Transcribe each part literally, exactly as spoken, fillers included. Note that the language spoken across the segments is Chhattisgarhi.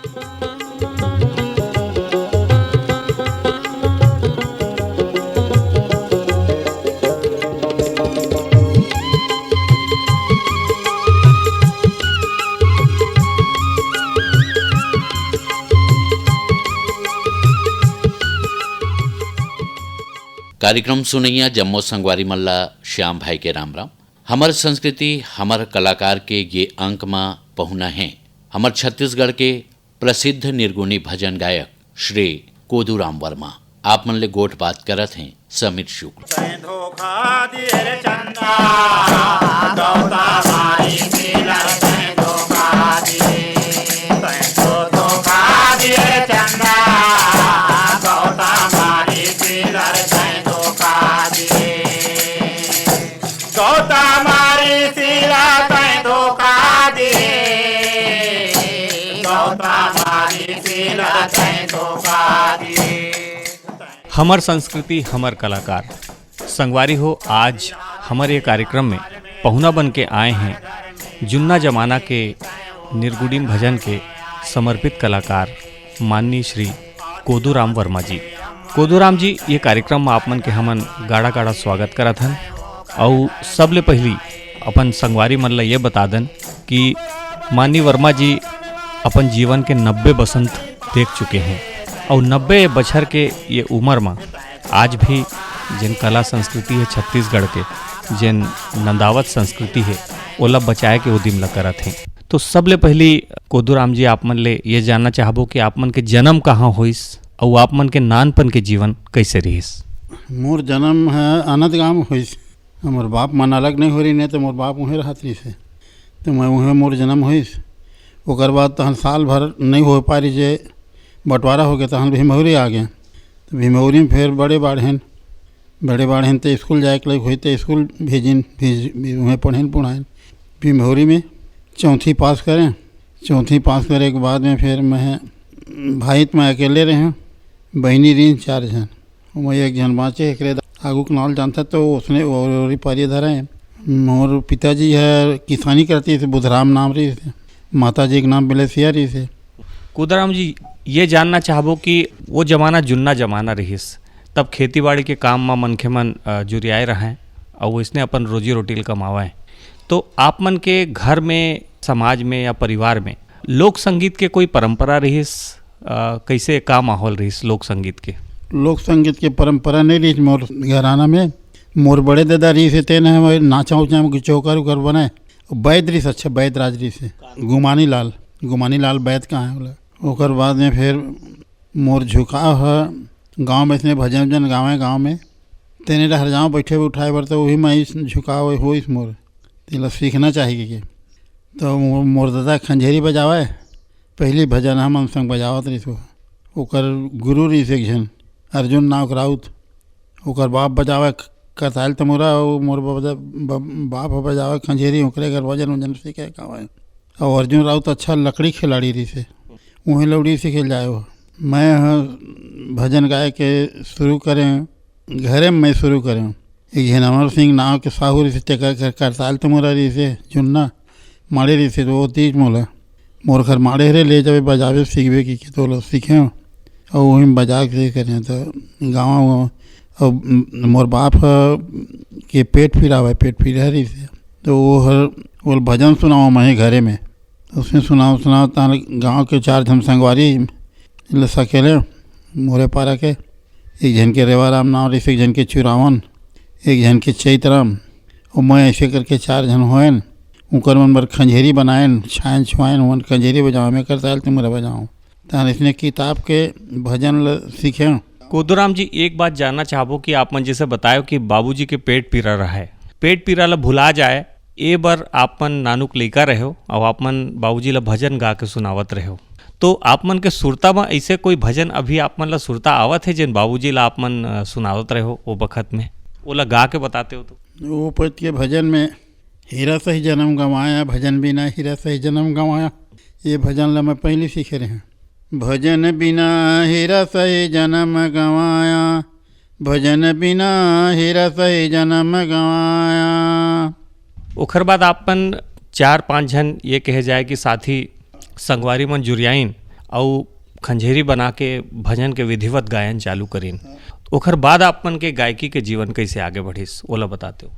कार्यक्रम सुनइया जम्मो संगवारी मन ला श्याम भाई के राम राम। हमर संस्कृति, हमर कलाकार के ये अंक म पहुना हे हमर छत्तीसगढ़ के प्रसिद्ध निर्गुणी भजन गायक श्री कोदूराम वर्मा। आप मन ले गोठ बात करत हें समीर शुक्ल। तैं धोखा दिए रे चंदा, गौता मारी सीलर तैं धोखा दिए। तैं तो धोखा दिए रे चंदा, गौता मारी सीलर तैं धोखा दिए। गौता मारी सीलर तैं धोखा दिए। गौता मारी सीलर तैं धोखा दिए। हमर संस्कृति, हमर कलाकार। संगवारी हो, आज हमर ये कार्यक्रम में पहुना बन के आए हें जुन्ना जमाना के निर्गुणिम भजन के समर्पित कलाकार माननीय श्री कोदूराम वर्मा जी। कोदूराम जी, ये कार्यक्रम में आप मन के हमन गाड़ा-गाड़ा स्वागत करत हन। अउ सबले पहिली अपन संगवारी मन ला ये बता दन कि माननीय वर्मा जी अपन जीवन के नब्बे बसंत देख चुके हें। अउ नब्बे बछर के ये उमर म आज भी जेन कला संस्कृति हे छत्तीसगढ़ के, जेन नंदावत संस्कृति हे, ओला बचाए के उदिम ल करत हें। तो सबले पहिली कोदूराम जी, आप मन ले ये जानना चाहबो कि आप मन के जन्म कहाँ होइस अउ आप मन के नानपन के जीवन कइसे रिहिस? मोर जन्म ह आनंद गांव म होइस। हमर बाप मन अलग नइ होय रहिन, त मोर बाप उहें रहत रहिस हे। त मैं उहें मोर जन्म होइस। ओकर बाद तहन साल भर नइ हो पारिस, जे बंटवारा होगे, तहन भिमौरी आ गेन। त भिमौरी म फेर बड़े बाढ़ेन, बड़े बाढ़ेन त स्कूल जाए के लायक होइस, त स्कूल भेजिन, भेज, उहें पढ़ेन, पढ़ाएन। भिमौरी में चौथी पास करें। चौथी पास करे के बाद में फेर मैं, भाई त मैं अकेले रहें, बहिनी रहिन चार झन। ओमा एक झन बाँचे, एकरे दा-, आगू के नाव ल जानथस त ओसने ओरी पारी धरे। मोर पिताजी ह किसानी करत रहिस, बुधराम नाम रहिस, माताजी के नाम बिलेसिया रहिस। कोदूराम जी, ये जानना चाहबो कि वो जमाना जुन्ना जमाना रहिस, तब खेती बाड़ी के काम म मनखे मन, अ, जुरियाए रहंय अउ वइसने अपन रोजी रोटी ल कमावंय। तो आप मन के घर में, समाज में या परिवार में लोक संगीत के कोई परंपरा रहिस? अ, कइसे, का माहौल रहिस लोक संगीत के? लोक संगीत के परंपरा नइ रहिस मोर घराना में। मोर बड़े ददा रहिस हे, तेन ह नाचा उचा में चौकर उकर बनाए। बैद रहिस, अच्छा बैद राज रहिस हे। गुमानी लाल, गुमानी लाल बैद कहाय ओला। ओकर बाद में फेर मोर झुकाव ह गाँव में अइसने भजन उजन गावंय गाँव में। तेने डहर जांव बइठे उठाए बर, त उही म अइस झुकाव होइस मोर। तेला सीखना चाही कहिके। त मो-, मोर ददा खंजेरी बजावय, पहिली भजन हमन संग बजावत रहिस। ओकर गुरु रहिस एक झन, अर्जुन नाव के राउत। ओकर बाप बजावय क-, करताल तमूरा, अउ मोर बजा-, ब-, बाप ह बजावय खंजेरी, ओकरे घर भजन उजन सीखे गावय। अउ अर्जुन राउत अच्छा लकड़ी खिलाड़ी रहिस हे, उहें लौड़ी सीखे ल जाए हो। मैं ह भजन गाए के शुरू करें, घरे में मैं शुरू करें। एक झन अमर सिंह नाव के साहू रहिस, तेकर घर करताल तमूरा रहिस हे, जुन्ना माड़े रहिस हे, त ओ तीज मोला, मोर घर माड़े हरे, ले जाबे, बजाबे, सीखबे कहिके, त ओला सीखेंव। अउ उही म बजा के करें, त गाँव, अउ मोर बाप ह के पेट पीरा आवय, पेट पीरा रहिस हे, त ओ हर, ओला भजन सुनावंव मैं घरे में। उसने सुनावत सुनावत तहां गांव के चार झन संगवारी ल सकेले, मोरे पारा के, एक झन के रेवाराम नाव रहिस, एक झन के चुरावन, एक झन के चैतराम, अउ मैं, अइसे करके चार झन होएन। उंकर मन बर खंजेरी बनाएन, छाएन छुआएन, ओमन खंजेरी बजावंय, मैं करताल तमूरा बजावंव। तहां अइसने किताब के भजन ल सीखेंव। कोदूराम जी, एक बात जानना चाहबो कि आप मन जइसे बतायव कि बाबूजी के पेट पीरा रहय, पेट पीरा ल भुला जाए, ए बर आप मन नानुक लइका रहेव अउ आप मन बाबूजी ल भजन गा के सुनावत रहेव। तो आप मन के सुरता म अइसे कोई भजन अभी आप मन ल सुरता आवत हे, जेन बाबूजी ल आप मन, अ, सुनावत रहेव ओ बखत में, ओला गा के बतातेव तो? ओ पइत के भजन में हीरा सही जनम गंवाया, भजन बिना हीरा सही जनम गंवाया, ये भजन ल मैं पहिली सीखे रहेंव। भजन बिना हीरा सही जनम गंवाया, भजन बिना हीरा सही जनम गंवाया। ओखर बाद आप मन चार पांच झन, ये कहे जाए कि साथी संगवारी मन जुरियाइन अउ खंजेरी बना के भजन के विधिवत गायन चालू करिन। ओखर बाद आप मन के गायकी के जीवन कइसे आगे बढ़िस, ओला बतातेव?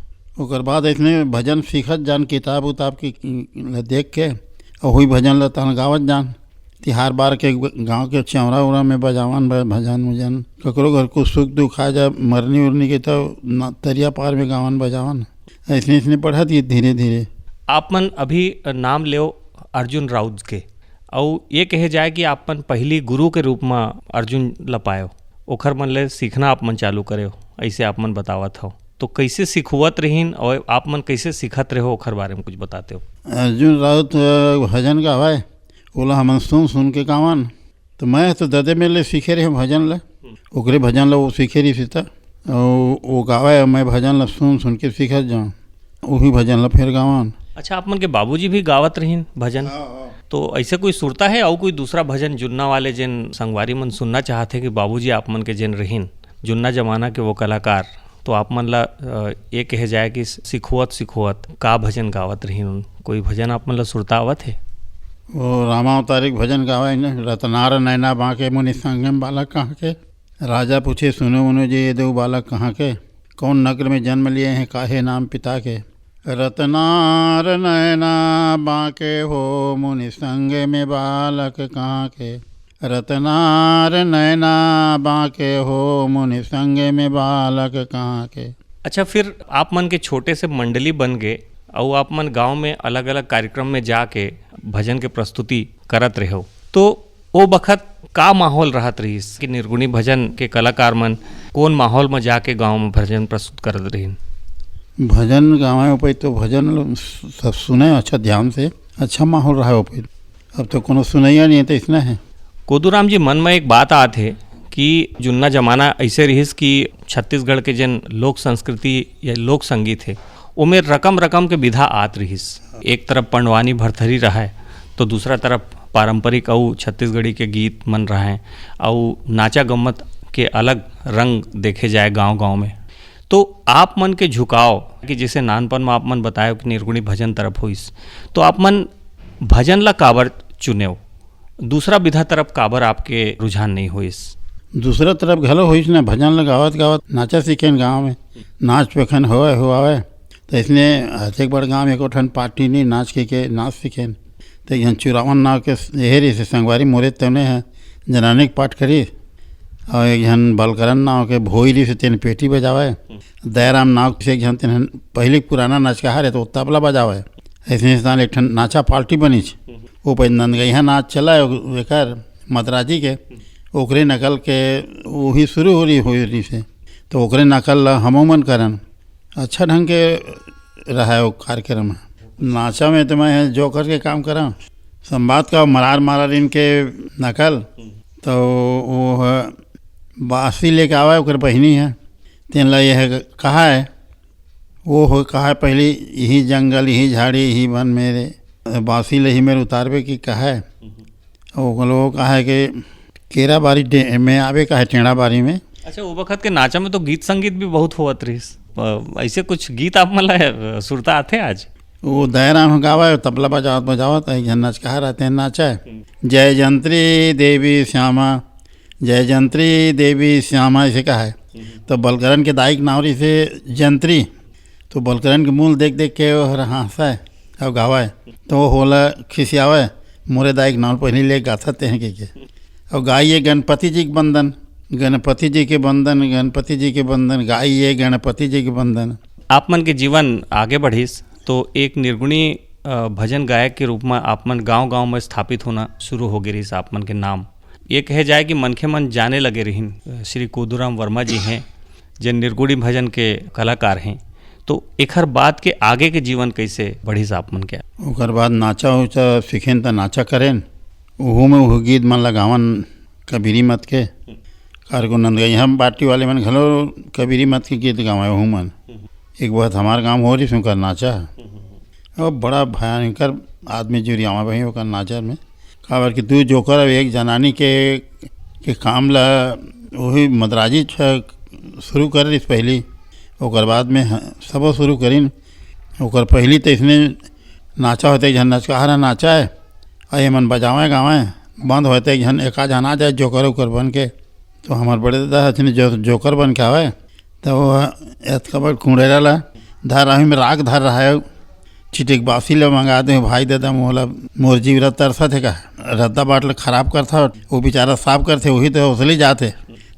ओकर बाद अइसने भजन सीखत जान, किताब उताब के ल देख के, अउ उही भजन ल तहन गावत जान। तिहार बार के गांव के चौरा उरा में बजावन भ-, भजन उजन, ककरो घर कुछ सुख दुख आ जा, मरनी उरनी के, तब न-, तरिया पार में गावन बजावन। अइसने अइसने बढ़त गे धीरे धीरे। आप मन अभी नाम लेव अर्जुन राउत के, अउ ये कहे जाए कि आप मन पहिली गुरु के रूप म अर्जुन ल पाएव, ओखर मन ले सीखना आप मन चालू करेव, अइसे आप मन बतावत हव। तो कइसे सिखुवत रहिन अउ आप मन कइसे सीखत रहेव, ओखर बारे में कुछ बतातेव? अर्जुन राउत, अ, भजन गावय, ओला हमन सुन सुन के गावन। तो मैं तो ददे मेर ले सीखे रहेंव भजन ल, ओकरे भजन ल वो सीखे रहिस हे त, अउ वो गावय, मैं भजन ल सुन सुन के सीखत जांव, उही भजन ल फेर गावन। अच्छा, आप मन के बाबूजी भी गावत रहिन भजन? हाँ, हाँ। तो अइसे कोई सुरता हे अउ कोई दूसरा भजन जुन्ना वाले, जेन संगवारी मन सुनना चाहत हे कि बाबूजी आप मन के जेन रहिन, जुन्ना जमाना के वो कलाकार, तो आप मन ला, अ, ये कहे जाए कि सिखुवत सिखुवत का भजन गावत रहिन? कोई भजन आप मन ला सुरता आवत हे? वो रामावतारी के भजन गावय न, "रतनार नैना बांके मुनि संगम बालक कहाँ के।" राजा पूछे, "सुनो मुनि जी, ये दो बालक कहाँ के? कौन नगर में जन्म लिए हैं, काहे नाम पिता के?" "रतनार नैना बांके हो मुनि संग में बालक कहाँ के।" रतनार नैना बांके हो मुनि संग में बालक कहाँ के। अच्छा, फिर आप मन के छोटे से मंडली बन गे अउ आप मन गांव में अलग-अलग कार्यक्रम में जाके भजन के प्रस्तुति करत रहेव, तो ओ बखत का माहौल रहत रहिस कि निर्गुणी भजन के कलाकार मन कोन माहौल में जाके गांव में भजन प्रस्तुत करत रहिन? भजन गावे ओपे तो भजन ल-, सब सुने अच्छा ध्यान से, अच्छा माहौल रहे ओपे। अब तो कोनो सुनइया नहीं है, तो इसने है। कोदूराम जी, मन में एक बात आत हे कि जुन्ना जमाना ऐसे रहिस कि छत्तीसगढ़ के जन लोक संस्कृति या लोक संगीत हे, ओमे रकम रकम के विधा आत रहिस। एक तरफ पंडवानी भरथरी रहय, तो दूसरा तरफ पारंपरिक अउ छत्तीसगढ़ी के गीत मन रहय, अउ नाचा गम्मत के अलग रंग देखे जाए गांव-गांव में। तो आप मन के झुकाव कि जैसे नानपन में आप मन बताए कि निर्गुणी भजन तरफ होइस, तो आप मन भजन ला काबर चुनेव? दूसरा विधा तरफ काबर आपके रुझान नहीं होइस? दूसरा तरफ घलो होइस ना, भजन ल गावत गावत नाचा सीखेन गाँव में, नाच पेखन होवे हुआवे। तो इसने हर एक बड़ गाँव में एको ठन पार्टी नहीं, नाच के, के नाच सीखेन। तो एक झन चुरावन नाव के यही रहिस संगवारी मोरे तने है, जनानी के पाठ करिस, और एक झन बलकरन नाव के भोई रहिस, तेन पेटी बजावे। दयाराम नाव के एक झन तेन पहली पुराना नचकहा रहे, तो तबला बजावे। ऐसे ही साल एक ठन नाचा पार्टी बनिस। वो पे नंदगैहा नाच चला, एकर मदराजी के, ओकरे नकल के वही शुरू हो रही, हो रही से। तो ओकरे नकल ला हमो मन करन। अच्छा ढंग के रहा वो कार्यक्रम। नाचा में तो मैं जोकर के काम करा। संवाद का मरार मरार इनके नकल, तो वो है, बासी लेके आवा, ओकर बहिनी है, तेन ला यह कहा है, वो हो कहा है, पहली यही जंगल, यही झाड़ी, यही वन मेरे, बासी ले ही मेरे उतारबे की कहा है। वो लोग कहा है कि केरा बारी डे-, में आवे का है, टेढ़ा बारी में। अच्छा, वो बखत के नाचा में तो गीत संगीत भी बहुत होवत रहिस। अ, ऐसे कुछ गीत आप मन ला, अ, सुरता आथे आज? वो दयाराम गावा है, तबला बजावत बजावत, एक झन नचकहा रहते हैं, नाचा है। जय जंत्री देवी श्यामा, जय जंत्री देवी श्यामा, ऐसे कहा है। तो बलकरन के दाई के नाव रहिसे जंत्री, तो बलकरन के मुंह देख देख के वो हर हंसा है। अउ गावय, तो वो होला खिसियावय, "मोरे दाई के नाव पहली ले गाथा ते हैं," कहिके। अउ गाइए गणपति जी के बंदन, गणपति जी के बंदन, गणपति जी के बंदन, गाइए गणपति जी के बंदन। आप मन के जीवन आगे बढ़िस, तो एक निर्गुणी, अ, भजन गायक के रूप में आप मन गांव-गांव में स्थापित होना शुरू हो गे रहिस आप मन के नाम। ये कहे जाए कि मनखे मन जाने लगे रहिन, अ, श्री कोदूराम वर्मा जी हैं, जे निर्गुणी भजन के कलाकार हैं। तो एखर बाद के आगे के जीवन कैसे बढ़िस आप मन के? ओकर बाद नाचा उचा सीखेन त नाचा करेन, ओहू में ओहू गीत मन लगावन कबीरी मत के। कार को नंदगैया पार्टी वाले मन घलो कबीरी मत के गीत गावे ओहू मन। एक बार हमार गांव हो रही सुनकर नाचा। अब बड़ा भयंकर आदमी जुरियावा भाई ओकर नाचा में। काबर कि दू जोकर अउ एक जनानी के, के काम ला वही मदराजी छ-, शुरू कर रहिस पहली, ओकर बाद में ह-, सबो शुरू करिन। ओकर पहली तो इसने नाचा होते, एक झन नचकहा नाचा है, अउ ये मन बजावे गावे, बंद होय त एक झन, एका झन आ जाय जोकर उकर बन के। तो हमर बड़े दादा हथिन जो जोकर बन के आवय, त वो एतका बड़ कुंड़ेरा ला धर, अभी में राख धर रहा है, चिटिक बासी ले मंगा दे भाई दादा, मोला मोर जीव रद्दा तरसत हे का, रद्दा बाट ले खराब करथा, वो बेचारा साफ करथे, वही तो ओसली जाथे,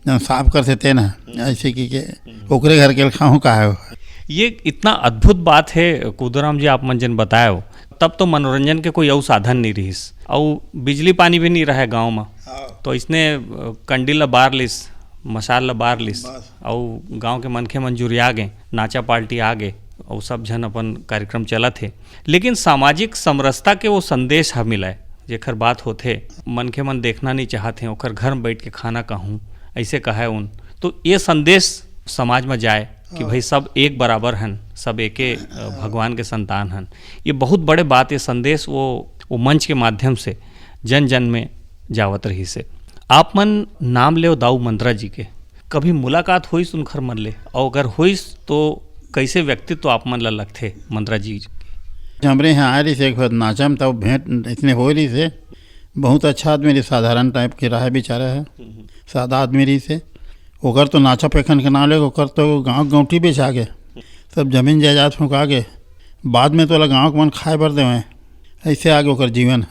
जन साफ करथे तेन ह, ऐसे की के ओकरे घर के खाहूँ का है। ये इतना अद्भुत बात है कुदूराम जी, आप मन जन बताए हो, तब तो मनोरंजन के कोई अउ साधन नहीं रहिस, अउ बिजली पानी भी नहीं रहे गांव में। हाँ। तो इसने, अ, कंडील ला बार लिस, मशाल ला बार लिस, बस। अउ गांव के मनखे मन जुरिया गे, नाचा पार्टी आ गे, अउ सब झन अपन कार्यक्रम चलत हे। लेकिन सामाजिक समरसता के वो संदेश ह मिलय, जेकर बात होथे, मनखे मन देखना नहीं चाहत हे, ओकर घर में बैठ के खाना कहूँ, ऐसे कहे उन। तो ये संदेश समाज में जाए कि हाँ। भाई, सब एक बराबर हन, सब एके, अ, भगवान के संतान हन। ये बहुत बड़े बात, ये संदेश वो, वो मंच के माध्यम से जन जन में जावत रहिस हे। आप मन नाम लेव दाऊ मंदरा जी के, कभी मुलाकात होइस उनखर मन ले? अउ अगर होइस तो कैसे व्यक्तित्व आप मन ला लगथे मंदरा जी के? हमरे यहाँ आए रहिस एक बार नाचा में, तब भेंट इसने हो रहिस हे। बहुत अच्छा आदमी रहिस, साधारण टाइप के रहा बेचारा है, सादा आदमी रहिस हे। ओकर तो नाचा पेखन के नाम लेके ओकर तो गाँव गौंटी बेचा गे, सब जमीन जायदाद फुंका गे। बाद में तो ओला गाँव के मन खाए बर देवे, ऐसे आगे ओकर जीवन।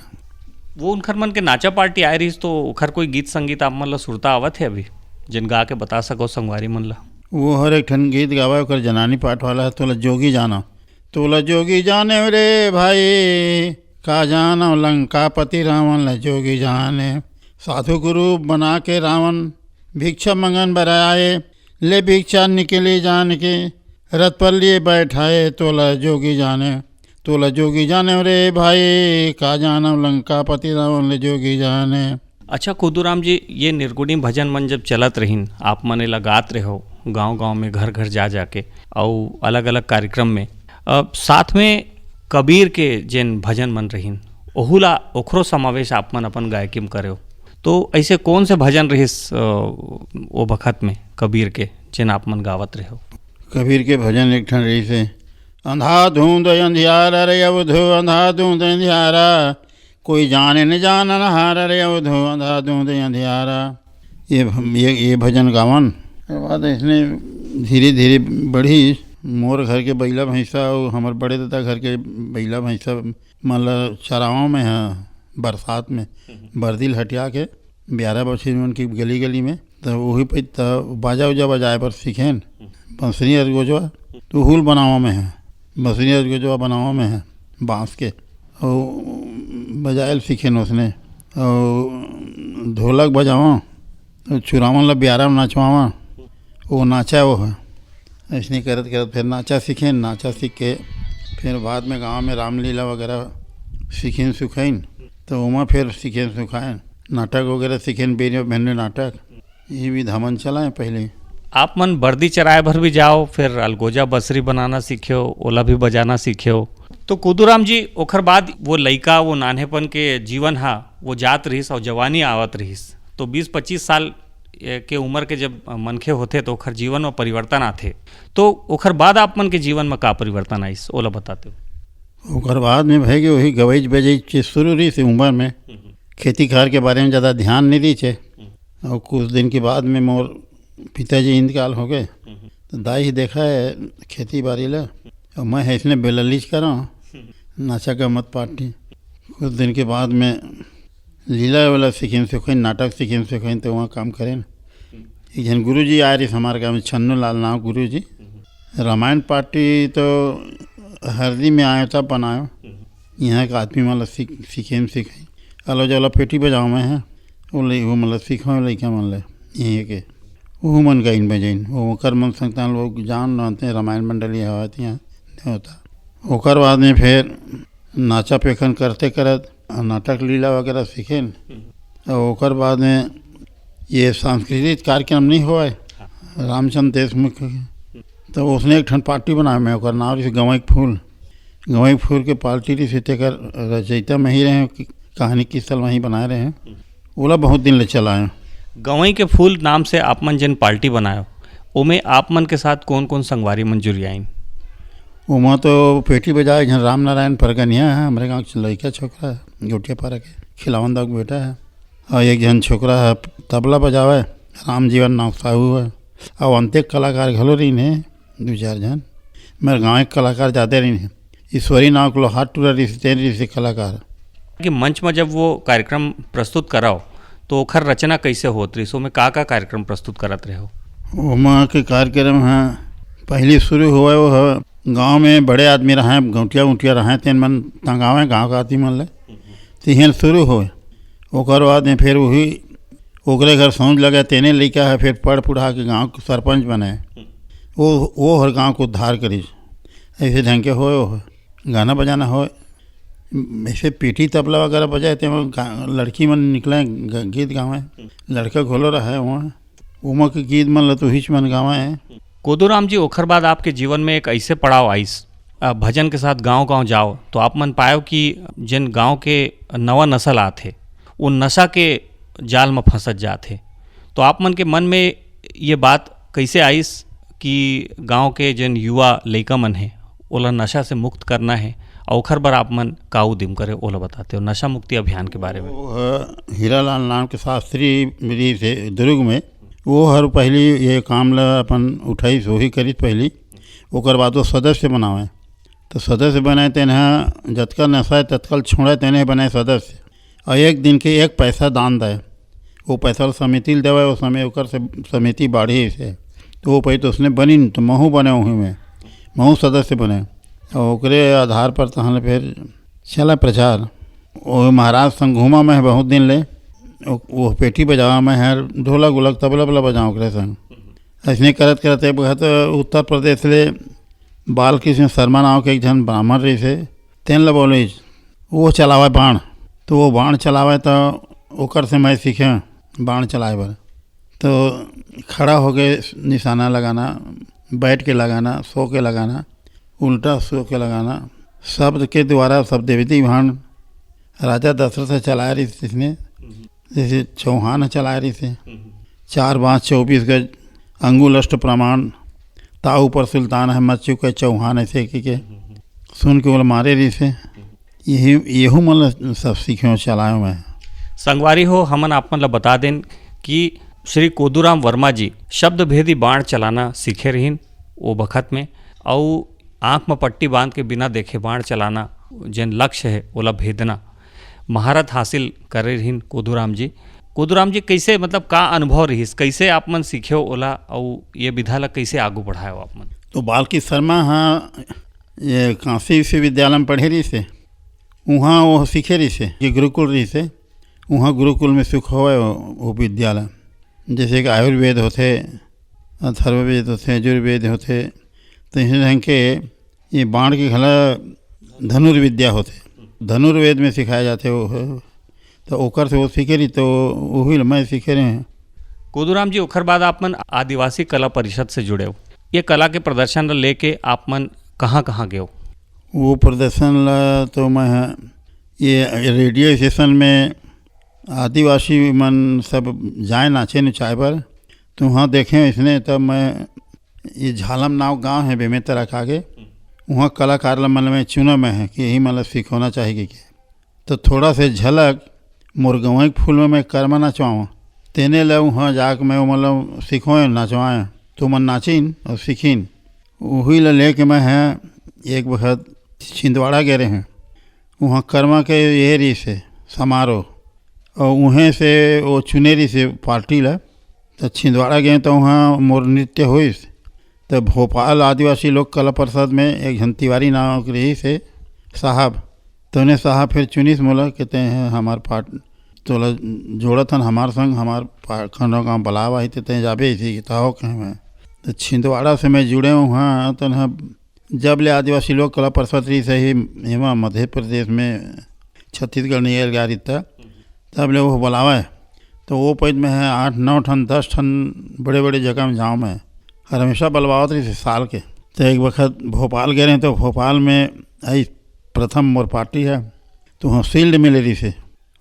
वो उनखर मन के नाचा पार्टी आए रहिस, तो ओखर कोई गीत संगीत आप मन ला सुरता आवत हे अभी, जेन गा के बता सको संगवारी मन ला? वो हर एक ठन गीत गावे, ओकर जनानी पार्ट वाला है, तोला जोगी जाना, तोला जोगी जाने रे भाई, का जाना लंकापति रावण ला जोगी जाने। साधु गुरु बना के रावण भिक्षा मंगन बर आए, ले भिक्षा निकली जान के, रथ पर लिए बैठाए, तोला जोगी जाने, तोला जोगी जाने रे भाई, का जानव लंकापति रावण ले जोगी जाने। अच्छा कुदूराम जी, ये निरगुनी भजन मन जब चलत रहिन, आप मन एला गात रहो गांव-गांव में, घर-घर जा जाके, अउ अलग-अलग कार्यक्रम में, अ, साथ में कबीर के जेन भजन मन रहिन, ओहू ला, ओखरो समावेश आप मन अपन गायकी में करेव। तो ऐसे कौन से भजन रहिस, अ, ओ बखत में कबीर के, जेन आप मन गावत रहो? कबीर के भजन एक ठन रहिस हे, अंधाधुंध अंधियारा रे अवधू, अंधाधुंध अंधियारा, कोई जाने न जानन हारा रे अवधू, अंधाधुंध अंधियारा। ये भ-, ये, ये भजन गावन। ओकर बाद इसने धीरे-धीरे बढ़िस, मोर घर के बइला भैंसा अउ हमर बड़े दादा घर के बइला भैंसा मन ल चरावंव में ह बरसात में, बरदी ल हटिया के बियारा बछरी मन की गली-गली में, त उही पे त बाजा उजा बजाए बर सीखेन, बंसरी अरगोजवा, त उहू ल बनावंव में ह, बंसरी अरगोजवा बनावंव में ह बांस के, अउ बजाए ल सीखेन ओसने, अउ ढोलक बजावंव, अउ छुरामन ल बियारा में नचवावंव, वो नाचा वो ह। अइसने करत करत फिर नाचा सीखेन, नाचा सीख के फिर बाद में गांव में रामलीला वगैरह सीखेन सुखाइन, त ओमा फिर सीखेन सुखाएन, नाटक वगैरह सीखेन, बेरिया भेंडे नाटक, ये विधा मन चलाए पहले। आप मन बरदी चराए भर भी जाओ, फिर अलगोजा बंसरी बनाना सीखेव, ओला भी बजाना सीखेव। तो कुदूराम जी, ओखर बाद वो लइका, वो नान्हेपन के जीवन हा, वो जात रहिस अउ जवानी आवत रहिस। तो बीस पच्चीस साल, ए, के उमर के जब मनखे होथे, तो ओखर जीवन में परिवर्तन आथे। तो ओखर बाद आप मन के जीवन में का परिवर्तन आइस, ओला बतातेव? ओकर बाद में भई के वही गवई बजई चीज शुरू रहिस हे उमर में। खेती खार के बारे में ज्यादा ध्यान नहीं रहिस हे। अउ कुछ दिन के बाद में मोर पिताजी इंतकाल हो गए, तो दाई ही देखा हे खेती बारी ला, अउ मैं ह इसने बेललीच करंव, नाचा गम्मत पार्टी। कुछ दिन के बाद में लीला वाला सीखेन सुखाइन, नाटक सीखेन सुखाइन, तो वहाँ काम करेन। एक झन गुरुजी आए रहिस हमारे गाँव में, छन्नू लाल नाम गुरुजी। रामायण पार्टी तो हरदी में आयो तब बनायो। यहाँ के आदमी मन ल सीख, सीखेन सिखाइन। अलो जलो पेटी बजावंव मैं ह, वो लइ-, वो मन ल सिखावंव लइका मन ल, इहें के। वो मन गाइन बजाइन। वो ओकर मन संग तान लोग जान जानते हैं, रामायण मंडली हवय तिहाँ देवता। ओकर बाद में फिर नाचा पेखन करते करत नाटक लीला वगैरह सीखेन। अउ ओकर बाद में ये सांस्कृतिक कार्यक्रम नहीं होवय, रामचंद्र देशमुख के, तो उसने एक ठन पार्टी बनाए, मैं ओकर नाम रहिस गंवई के फूल। गंवई के फूल के पार्टी रहिस, तेकर रचयिता मैं ही रहेंव, कहानी किस्सा ल मैं ही बनाए रहेंव। ओला बहुत दिन ले चलाएंव। गंवई के फूल नाम से आप मन जेन पार्टी बनायो, ओमे आप मन के साथ कौन-कौन संगवारी मन जुरियाइन? ओमा तो पेटी बजाए एक झन राम नारायण परगनिया हे, हमरे गाँव के लइका छोकरा हे, गोटिया पारा के, खिलावन दाऊ के बेटा हे। अउ एक झन छोकरा ह तबला बजावय, रामजीवन नाव साहू ह। अउ अंते कलाकार घलो रहिन हे, दू चार झन। मेर गाँव के कलाकार जादे रहिन हे। ईश्वरी नाव के लोहार टूरा रहिस, तेन रहिस कलाकार। कि मंच म जब वो कार्यक्रम प्रस्तुत कराओ, तो ओखर रचना कइसे होत रहिस? ओमे का-का कार्यक्रम प्रस्तुत करत रहे हो? ओमा के कार्यक्रम ह पहिली शुरू होवय, वो ह गाँव में बड़े आदमी रहय, गौंटिया-उंटिया रहय, तेन मन टंगावय गाँव के आदमी मन ले। तिहें शुरू होवय। ओकर बाद में फेर उही, ओकरे घर सौंझ लगे, तेने लइका ह फेर पढ़ पुढ़ा के गाँव के सरपंच बने। वो, वो हर गाँव के उद्धार करिस। ऐसे ढंग के होय, वो गाना बजाना होय। ऐसे पेटी तबला वगैरह बजाय, तेमा गा-, लड़की मन निकलय, ग-, गीत गावय। लड़का घलो रहय वहाँ। ओमा के गीत मन ल तो हिच मन गावय। कोदूराम जी, ओखर बाद आपके जीवन में एक ऐसे पड़ाव आइस, अ, भजन के साथ गांव-गांव जाओ, तो आप मन पायो कि जेन गांव के नवा नसल आत हे, वो नशा के जाल म फंसत जात हे। तो आप मन के मन में ये बात कैसे आइस कि गांव के जेन युवा लइका मन हे, ओला नशा से मुक्त करना हे, अउ ओखर बर आप मन का उदिम करे, ओला बताते हो, नशा मुक्ति अभियान के बारे में? वो ह हीरालाल नाम के शास्त्री रहिस हे दुर्ग में, वो हर पहली ये काम ला अपन उठाइस, वही करिस पहली। ओकर बाद वो सदस्य बनावे, तो सदस्य बने, तेन ह जतका नशा हे, ततका ल छोड़े, तेने बने सदस्य। अउ एक दिन के एक पैसा दान दे, वो पैसा ल समिति ल देवे, वो समय ओकर से समिति बाढ़ी से, तो वो पैसा उसने बनिन, तो महू बने वही में, महू सदस्य बने। अउ ओकरे आधार पर तहन ले फेर चला प्रचार। वो महाराज संग घूमा मैं बहुत दिन ले, वो, वो पेटी बजावा मैं हर, ढोलक उलक तबला बला बजावा ओकरे संग। ऐसने करत करत एक बखत उत्तर प्रदेश ले बालकृष्ण शर्मा नाव के एक झन ब्राह्मण रहिस हे, तेन ल बोलिस, वो चलावय बाण। तो वो बाण चलावय, तो ओकर से मैं सीखे बाण चलाए बर। तो खड़ा होके निशाना लगाना, बैठ के लगाना, सो के लगाना, उल्टा सो के लगाना, शब्द के द्वारा सब देवती बाण राजा दशरथ ह चलाए रहिस, इसने जैसे चौहान ह चलाए रहिस हे, चार बाँस चौबीस गज, अंगुल अष्ट प्रमाण, ताऊ पर सुल्तान है मच चुके चौहान, ऐसे कहिके सुन के ओला मारे रहिस हे। यही, यहू मन ल सब सीखे चलाए मैं। संगवारी हो, हमन आप मन ल बता देन कि श्री कोदूराम वर्मा जी शब्द भेदी बाण चलाना सीखे रहिन ओ बखत में, अउ आँख म पट्टी बांध के बिना देखे बाण चलाना, जेन लक्ष्य हे, ओला भेदना, महारत हासिल करे रहिन कोदूराम जी। कोदूराम जी, कैसे, मतलब, का अनुभव रहिस, कैसे आप मन सीखे ओला, अउ ये विधा ला कैसे आगू बढ़ाए आप मन? तो बालकृष्ण शर्मा ह ये काशी विश्वविद्यालय में पढ़े रहिस हे, उहाँ वो सीखे रहिस हे, ये गुरुकुल रहिस हे, उहाँ गुरुकुल में सुख होवे वो, वो विद्यालय, जैसे कि आयुर्वेद होथे, अथर्ववेद होथे, यजुर्वेद होथे, तो इस ढंग के ये बाण के घला धनुर्विद्या होथे, धनुर्वेद में सिखाए जाथे वो ह। तो ओकर से वो सीखे रही, तो वही ल मैं सीखे रहे हैं। कोदूराम जी, ओखर बाद आप मन आदिवासी कला परिषद से जुड़े हो। ये कला के प्रदर्शन ल लेके आप मन कहाँ-कहाँ गए हो? वो प्रदर्शन ला तो मैं ह-, ये रेडियो स्टेशन में आदिवासी मन सब जाए नाचे नचाए बर, तो वहाँ देखे इसने, तब मैं ये झालम नाव गांव है बेमेतरा के आगे, वहाँ कलाकार ला मन में चुना मैं है कि यही मन ला सिखोना चाहिए कि। तो थोड़ा से झलक मोर गंवई के फूल में मैं करमा नचवाऊँ, तेने ले वहाँ जाके मैं वो मतलब सिखोए नचवाए, तो मन नाचिन और सीखिन। वही ला लेके मैं है एक बखत छिंदवाड़ा गए रहे, वहाँ करमा के ये रहिस हे समारोह, और उहें से वो चुने रहिस हे पार्टी ला। तो छिंदवाड़ा गए तो वहाँ मोर नृत्य होइस। तो भोपाल आदिवासी लोक कला परिषद में एक झन तिवारी नाम के रहिस हे साहब, तो उन्हें साहब फिर चुनिस मोला, कहते हैं हमार पार्ट, तोला जोड़त हन हमार संग, हमार पा-, खंडो गाँव बुलावा ही, ते तैं जाबे इसी की, तो हो कहे मैं। तो छिंदवाड़ा से मैं जुड़े हूँ, हाँ, तो ना जब ले आदिवासी लोक कला परिषद रहिस हे एमा मध्य प्रदेश में, छत्तीसगढ़ नहीं आयल गा रहिस, तब ले वो बुलावे। तो वो पैद में है आठ नौ ठन, दस ठन बड़े-बड़े जगह में जाऊँ मैं। हर हमेशा बलवावत रहिस हे साल के। तो एक बखत भोपाल गए रहे, तो भोपाल में आई प्रथम मोर पार्टी है, तो वहाँ शील्ड मिले रहिस हे।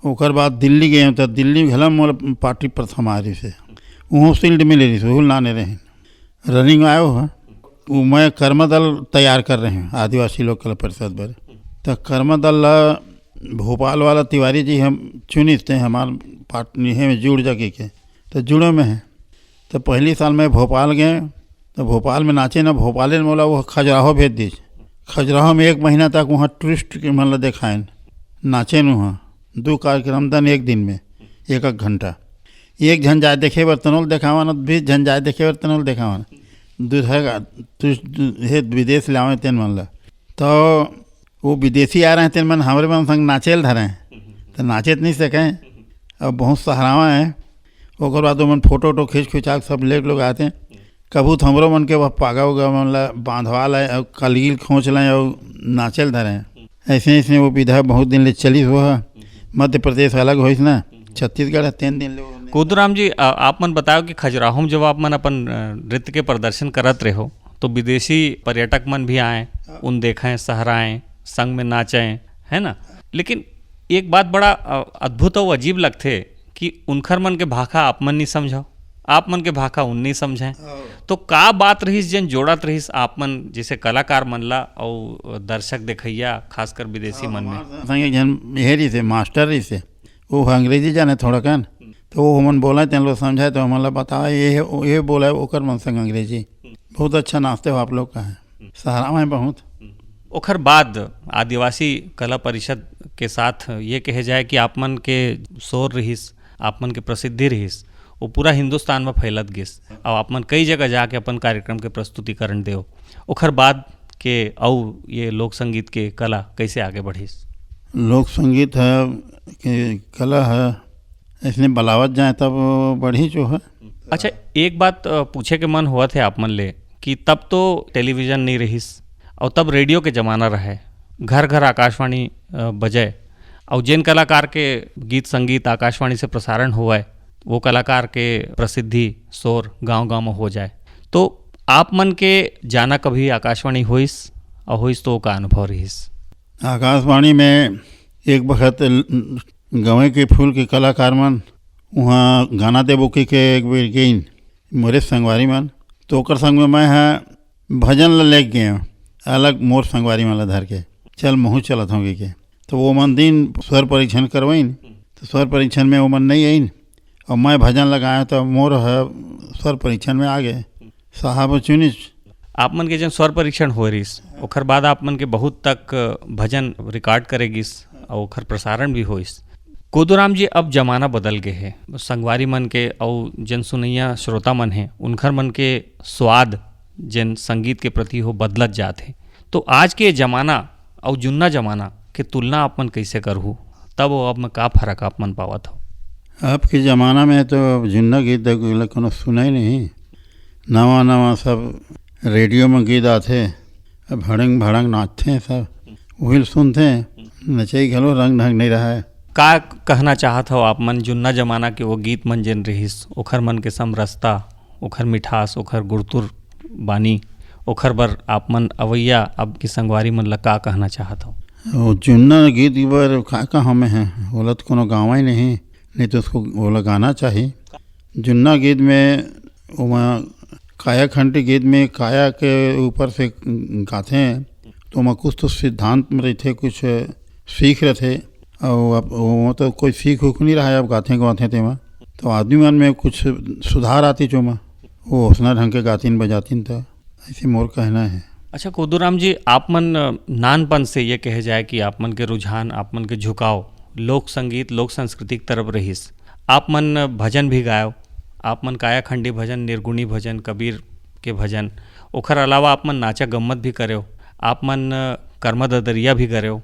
ओकर बाद दिल्ली गए, तो दिल्ली घला मोर पार्टी प्रथम आए रहिस हे, वहाँ शील्ड मिले रहिस हे, वहू लाने रहे। रनिंग आयो है, वो मैं कर्मा दल तैयार कर रहे हैं आदिवासी लोक कला परिषद बर। तो कर्मा दल ला भोपाल वाला तिवारी जी हम चुनिस ते हमार पार्ट निहे में जुड़ जा के, के। तो जुड़ो में है। तो पहली साल मैं भोपाल गए, तो भोपाल में नाचे ना, भोपाल में मोला वो खजुराहो भेज दीस। खजुराहो में एक महीना तक वहाँ टूरिस्ट के मन ला देखाएन, नाचे न वहाँ दो कार्यक्रम दन एक दिन में, एक एक घंटा। एक झन जाए देखे बर तनोल देखावन, बीस झन जाए देखे बर तनोल देखावन। दूसरा का टूरिस्ट दू- हे विदेश ले आवे तेन मन ला। तो वो विदेशी आ रहे तेन मन हमरे मन संग नाचे ल धरे, तो नाचे तो नहीं सके। अब बहुत सहरावा है। ओकर बाद ओमन फोटो वोटो खींच खिंचा के सब लेके लोग आते। कभू तो हमरो मन के वह पागा उगा मन ला बांधवा लाए और कलगिल खोंच लाए और नाचे ल धरे। ऐसे ऐसे वो विधा बहुत दिन ले चलिस हुआ है। मध्य प्रदेश अलग होइस ना, छत्तीसगढ़ है, तीन दिन ले वो कोदूराम जी, अ, आप मन बताओ कि खजुराहो में जब आप मन अपन, अ, नृत्य के प्रदर्शन करत रहो, तो विदेशी पर्यटक मन भी आए, उन देखें, सहराएं, संग में नाचें, है ना? लेकिन एक बात बड़ा, अ, अद्भुत और अजीब लगथे कि उनखर मन के भाखा आप मन नहीं समझो, आप मन के भाखा उन नहीं समझें। तो का बात रहिस जेन जोड़त रहिस आप मन जैसे कलाकार मन ला और दर्शक देखैया, खासकर विदेशी मन में? हमार संग एक झन हे रहिस हे, मास्टर रहिस हे, वो अंग्रेजी जाने थोड़ा कन, तो वो हमन बोले तेन लोग समझाए, तो हमन ला बताए, ये, ये बोला है ओकर मन संग अंग्रेजी। बहुत अच्छा नाचते हो आप लोग, कहे सहरावा में बहुत। ओखर बाद आदिवासी कला परिषद के साथ ये कहे जाए कि आप मन के शोर रहिस, आप मन के प्रसिद्धि रहिस, वो पूरा हिंदुस्तान में फैलत गिस। अब आप मन कई जगह जाके अपन कार्यक्रम के प्रस्तुतिकरण देव। ओखर बाद के अउ ये लोक संगीत के कला कैसे आगे बढ़िस? लोक संगीत है कि कला है, इसने बलावत जाए तब बढ़ी जो है। अच्छा, एक बात, अ, पूछे के मन होवत हे आप मन ले कि तब तो टेलीविजन नहीं रहिस और तब रेडियो के जमाना रहे, घर घर आकाशवाणी, अ, बजे और जेन कलाकार के गीत संगीत आकाशवाणी से प्रसारण होवय, वो कलाकार के प्रसिद्धि शोर गांव गांव में हो जाए। तो आप मन के जाना कभी आकाशवाणी होइस और होइस तो का अनुभव रहिस? आकाशवाणी में एक बखत ल-, गंवई के फूल के कलाकार मन उहाँ गाना देबो कहिके एक बेर गेइन मोरे संगवारी मन, तो ओकर संग में मैं ह भजन ल लेके गेंव, अलग मोर संगवारी मन ल धर के, "चल, महूँ चलत हौं," कहिके। तो वो मन दिन स्वर परीक्षण करवाइन, तो स्वर परीक्षण में वो मन नहीं आइन, और मैं भजन लगाएंव, तो मोर ह स्वर परीक्षण में आ गए। साहब चुनिस। आप मन के जन स्वर परीक्षण होए रहिस, ओखर बाद आप मन के बहुत तक भजन रिकॉर्ड करे गिस और ओखर प्रसारण भी होइस। कोदूराम जी, अब जमाना बदल गए हे, संगवारी मन के अउ जन सुनैया श्रोता मन हे, उनखर मन के स्वाद जेन संगीत के प्रति हो बदलत जात हे। तो आज के जमाना अउ जुन्ना जमाना के तुलना आप मन कैसे करहू, तब वो अब में का फर्क आप मन पावत हो? अब के जमाना में तो अब जुन्ना गीत तक ल कोनो सुना ही नहीं। नवा नवा सब रेडियो में गीत आथे, अब भड़ंग भड़ंग नाचथे सब, उही ल सुनथे, नचई घलो रंग ढंग नहीं रहे। का कहना चाहत हो आप मन, जुन्ना जमाना के वो गीत मन जेन रहिस, ओखर मन के समरसता, ओखर मिठास, ओखर गुरतुर बानी, ओखर बर आप मन अवैया अब के संगवारी मन ला का कहना चाहत हो? वो जुन्ना गीत बर का कहा में है, ओला तो कोनो गावा ही नहीं, नहीं तो उसको ओला गाना चाहिए। जुन्ना गीत में ओमा काया खंडी गीत में काया के ऊपर से गाथे, तो ओमा कुछ तो सिद्धांत में रहिथे, कुछ सीख रहिथे, और अब ओमा तो कोई सीख उख नहीं रहा है, अब गाथे गवाथे तेमा, तो आदमी मन में कुछ सुधार आतिस ओमा, वो ओसना ढंग के गातिन बजातिन, तो ऐसे मोर कहना है। अच्छा कोदूराम जी, आप मन, अ, नानपन से ये कहे जाए कि आप मन के रुझान, आप मन के झुकाव लोक संगीत, लोक संस्कृति की तरफ रहिस। आप मन भजन भी गायव, आप मन कायाखंडी भजन, निर्गुणी भजन, कबीर के भजन, ओखर अलावा आप मन नाचा गम्मत भी करेव, आप मन, अ, कर्मा ददरिया भी करेव,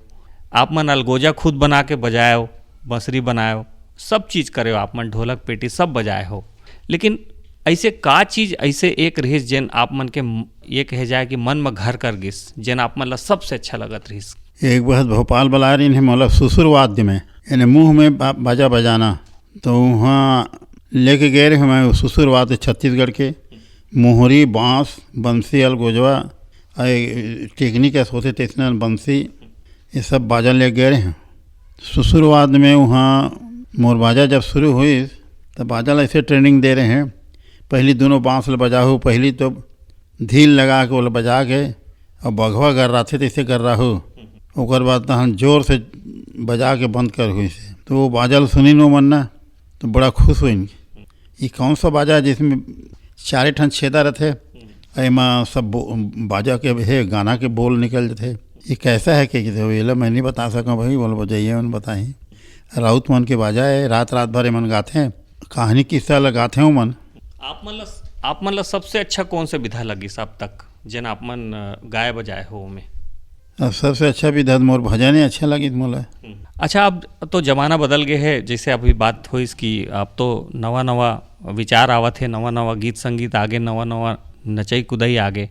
आप मन अलगोजा खुद बना के बजायव, बंसरी बनायव, सब चीज करेव, आप मन ढोलक पेटी सब बजाए हो। लेकिन ऐसे का चीज ऐसे एक रहिस जेन आप मन के म-, ये कहे जाए कि मन में घर कर गिस, जेन आप मन ला सबसे अच्छा लगत रहिस? एक बखत भोपाल बलाय रहिन हे मोला सुसुर वाद्य में, यानी मुंह में बा-, बाजा बजाना, तो वहाँ लेके गए रहे मैं सुसुर वाद्य छत्तीसगढ़ के, मोहरी, बांस, बंसी, अलगोजवा, आ ये टेकनी के होथे तैसने बंसी, ये सब बाजा ले गए रहे। सुसुर वाद्य में वहाँ मोर बाजा जब शुरू हुई, तब बाजा ला ऐसे ट्रेनिंग दे रहे हैं, पहली दोनों बांस ल बजाहू, पहली तो धील लगा के ओला बजा के, और बघवा गर्राथे तैसे गर्राहू, ओकर बाद तहन जोर से बजा के बंद कर होइस हे। तो वो बाजा ल सुनिन ओमन ना, तो बड़ा खुश होइन। ये कौन सा बाजा है जिसमें चारे ठन छेदा रथे, एमा सब बो-, बाजा के हे, गाना के बोल निकल जथे। ये कैसा है के, के एला मैं नहीं बता सकूँ भाई, बोल बजाइए मन बताही। राउत मन के बाजा है, रात रात भर एमन गाथे, कहानी किस्सा ल गाथे ओमन। आप मन ला, आप मन ला सबसे अच्छा कौन से विधा लगिस अब तक, जेन आप मन, अ, गाए बजाए हो ओमे? अब सबसे अच्छा विधा मोर भजन ही अच्छा लगिस मोला। अच्छा, अब तो जमाना बदल गए है, जैसे अभी बात होइस कि अब तो नवा नवा विचार आवत है, नवा नवा गीत संगीत आगे, नवा नवा नचई कुदई आगे,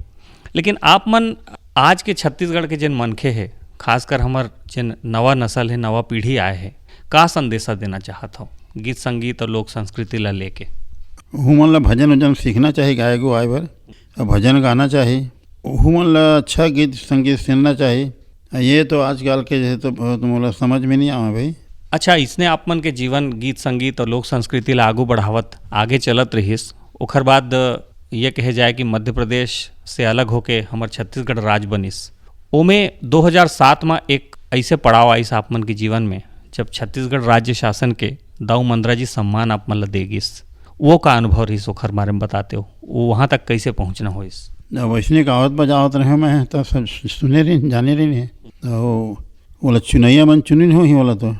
लेकिन आप मन आज के छत्तीसगढ़ के जेन मनखे है, खासकर हमर जेन नवा नस्ल है, नवा पीढ़ी आए है, का संदेशा देना चाहत हो गीत संगीत और लोक संस्कृति ला लेके? ओहू मन ला भजन उजन सीखना चाही गाए गवाए बर, और भजन गाना चाही। ओहू मन ला अच्छा गीत संगीत सुनना चाही। ये तो आजकल के जैसे तो बहुत मोला समझ में नहीं आवे भाई। अच्छा, इसने आप मन के जीवन गीत संगीत और लोक संस्कृति ला आगू बढ़ावत आगे चलत रहिस, ओखर बाद ये कहे जाए कि मध्य प्रदेश से अलग होके हमर छत्तीसगढ़ राज बनिस। ओमे दो हज़ार सात म एक ऐसे पड़ाव आइस आप मन के जीवन में, जब छत्तीसगढ़ राज्य शासन के दाऊ मंदरा जी सम्मान आप मन ला दे गिस। वो का अनुभव रहिस, ओखर बारे में बताते हो, वो वहाँ तक कैसे पहुँचना होइस? अब वैसने गावत बजावत रहे मैं, तो सब सुने रहिन, जाने रहिन हे। तो ओला चुनैया मन चुनिन होही ओला तो,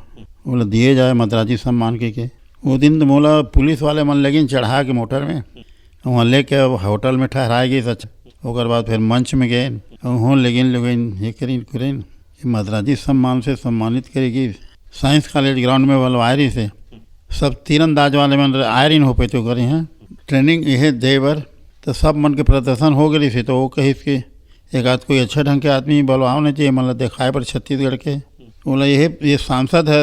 ओला दिए जाए मंदरा जी सम्मान के, के। वो दिन तो मोला पुलिस वाले मन लेगिन चढ़ा के मोटर में, वहाँ लेके अब होटल में ठहराए गिस। अच्छा, ओकर बाद फिर मंच में गए, वहाँ लेगिन, लेगिन ये करिन, करिन। ये मंदरा जी सम्मान से सम्मानित करे गिस। साइंस कॉलेज ग्राउंड में बलवाए रहिस हे। सब तीरंदाज वाले मन आए रहिन हो पे तो करे हैं ट्रेनिंग यह दे बर, तो सब मन के प्रदर्शन हो गए रहिस हे। तो वो कहिस कि एक आध कोई अच्छा ढंग के आदमी बलवाओ ना जी, मतलब दिखाए बर छत्तीसगढ़ के। बोला ये, ये सांसद है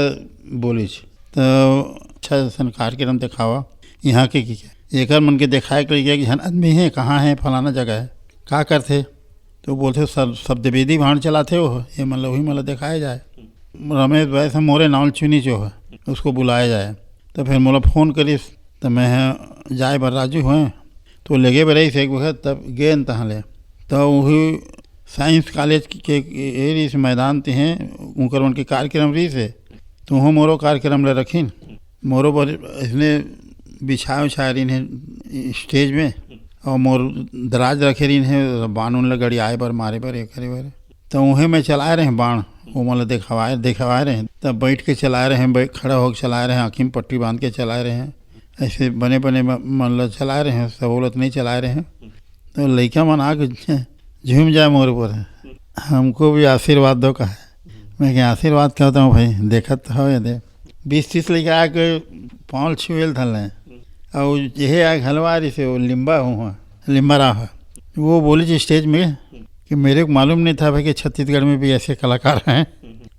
बोलिस, तो अच्छा असन कार्यक्रम दिखावा यहाँ के, की के एकर मन के दिखाए के लिए कि झन आदमी है, कहाँ है, फलाना जगह है, का करथे। तो बोलथे सब, सब देवेदी भांड चलाथे वो, ये मतलब वही मतलब दिखाया जाए। रमेश भाई से मोरे नाम चुनी जो है, उसको बुलाया जाए। तो फिर मोला फोन करिस, तो मैं ह जाए बर राजू हुए, तो लेगे बर रहिस एक वक्त, तब गेन तहाँ ले। तो वही साइंस कॉलेज के, के एरिस मैदान ते हैं, उनकर मन के कार्यक्रम रहिस हे, तो वहाँ मोरो कार्यक्रम ले रखिन। मोरो बर इसने बिछाए उछाए रहिन हे स्टेज में, और मोर दराज रखे रहिन हे, बान उन ल गड़ियाए बर, मारे बर, ये करे बर। तो उहे में चलाए रहे बाण, वो मतलब दिखवाए, दिखवाए रहे, तब बैठ के चलाए रहे, बैठ, खड़ा होके चलाए रहे, आँखी में पट्टी बांध के चलाए रहे, ऐसे बने बने म-, मतलब चलाए रहे, सहूलत नहीं चलाए रहे। तो लइका मन आके झूम जाए मोर ऊपर, "हमको भी आशीर्वाद दो" कहा है। मैं क्या आशीर्वाद कहता हूँ भाई, देखत तो हो ये दे, बीस तीस लइका आके पाँव छुएल धल रहे, और यही आके हलवा रही से वो लिम्बा हुआ, लिम्बा रहा है। वो बोली जी स्टेज में कि मेरे को मालूम नहीं था भाई कि छत्तीसगढ़ में भी ऐसे कलाकार हैं।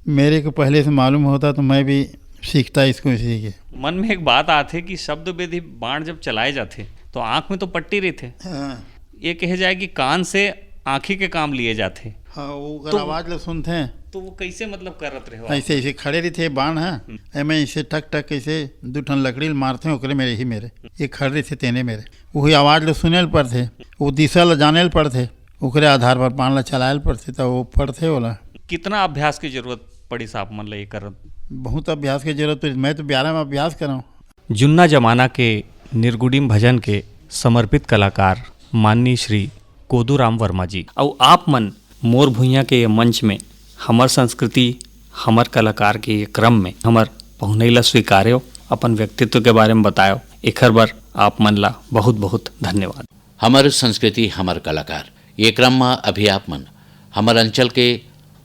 मेरे को पहले से मालूम होता तो मैं भी सीखता इसको, इसी के। मन में एक बात आथे कि शब्द वेदी बाण जब चलाए जाथे तो आँख में तो पट्टी रहिथे। हाँ। ये कहे जाए कि कान से आँखी के काम लिए जाथे। हाँ, वो अगर तो आवाज ल सुनथे। तो वो कैसे मतलब करत रहे हो आप? ऐसे, ऐसे खड़े रहिथे बाण, हाँ। हम्म। एमे ऐसे टक टक ऐसे दू ठन लकड़ी ल मारथे, ओकरे मेरे ही मेरे। ये खड़े रहिथे तेने मेरे। वही आवाज ल सुने ल पड़थे, वो दिशा ल जाने ल पड़थे, ओकरे आधार पर बाण ल चलाए ल पड़थे, त वो पड़थे ओला। कितना अभ्यास की जरूरत पड़िस आप मन ल ये करत? बहुत अभ्यास की जरूरत पड़िस। मैं तो ब्यारा में अभ्यास करंव। जुन्ना जमाना के निरगुडिम भजन के समर्पित कलाकार माननीय श्री कोदूराम वर्मा जी। अउ आप मन मोर भुइयां के ये मंच में हमर संस्कृति, हमर कलाकार के ये क्रम में हमर पहुनई ला स्वीकार्यो, अपन व्यक्तित्व के बारे में बतायो, एखर बर आप मन ला बहुत-बहुत धन्यवाद। हमर संस्कृति, हमर कलाकार। ये क्रम म अभी आप मन हमर अंचल के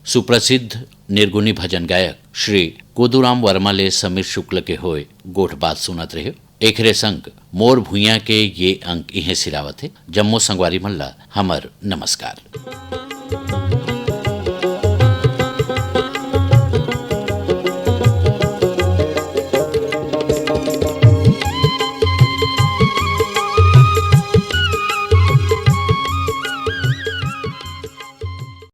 सुप्रसिद्ध निर्गुणी भजन गायक श्री कोदूराम वर्मा ले समीर शुक्ल के होय गोठ बात सुनत रहे। एकरे संग मोर भुइयां के ये अंक इहें सिरावत हे। जम्मो संगवारी मन ला हमर नमस्कार।